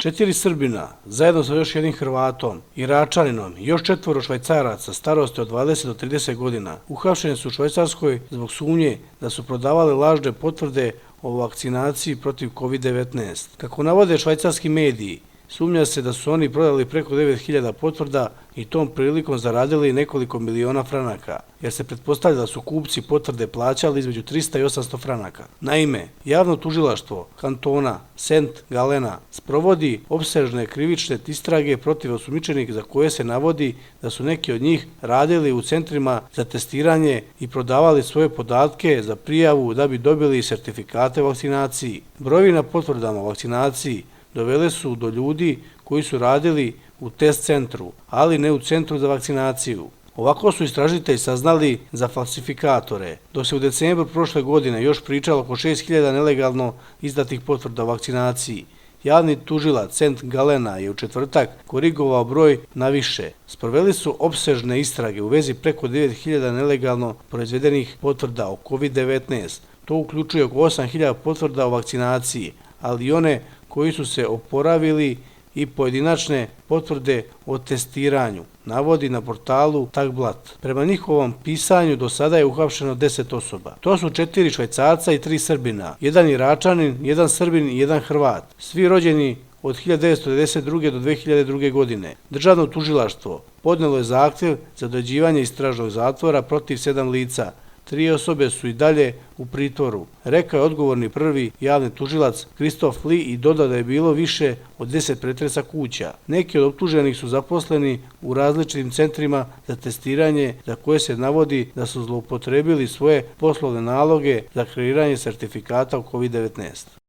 4 Srbina, zajedno sa još jednim Hrvatom, Iračaninom i još 4 Švajcaraca starosti od 20 do 30 godina uhapšeni su u Švajcarskoj zbog sumnje da su prodavali lažne potvrde o vakcinaciji protiv COVID-19. Kako navode švajcarski mediji, sumnja se da su oni prodali preko 9.000 potvrda i tom prilikom zaradili nekoliko miliona franaka, jer se pretpostavlja da su kupci potvrde plaćali između 300 i 800 franaka. Naime, javno tužilaštvo kantona Sent Galena sprovodi opsežne krivične istrage protiv osumnjičenih za koje se navodi da su neki od njih radili u centrima za testiranje i prodavali svoje podatke za prijavu da bi dobili sertifikate o vakcinaciji. Brojevi na potvrdama o vakcinaciji dovele su do ljudi koji su radili u test centru, ali ne u centru za vakcinaciju. Ovako su istražitelji saznali za falsifikatore, dok se u decembru prošle godine još pričalo oko 6.000 nelegalno izdatih potvrda o vakcinaciji. Javni tužilac Sent Galena je u četvrtak korigovao broj na više. Sproveli su opsežne istrage u vezi preko 9.000 nelegalno proizvedenih potvrda o COVID-19. To uključuje oko 8.000 potvrda o vakcinaciji, ali i one koji su se oporavili i pojedinačne potvrde o testiranju, navodi na portalu Tagblatt. Prema njihovom pisanju do sada je uhapšeno 10 osoba. To su 4 Švajcarca i 3 Srbina, 1 Iračanin, 1 Srbin i 1 Hrvat, svi rođeni od 1992. do 2002. godine. Državno tužilaštvo podnelo je zahtjev za određivanje istražnog zatvora protiv 7 lica. 3 osobe su i dalje u pritvoru, rekao je odgovorni prvi javni tužilac Kristof Li i dodao da je bilo više od 10 pretresa kuća. Neki od optuženih su zaposleni u različitim centrima za testiranje za koje se navodi da su zloupotrebili svoje poslovne naloge za kreiranje sertifikata o COVID-19.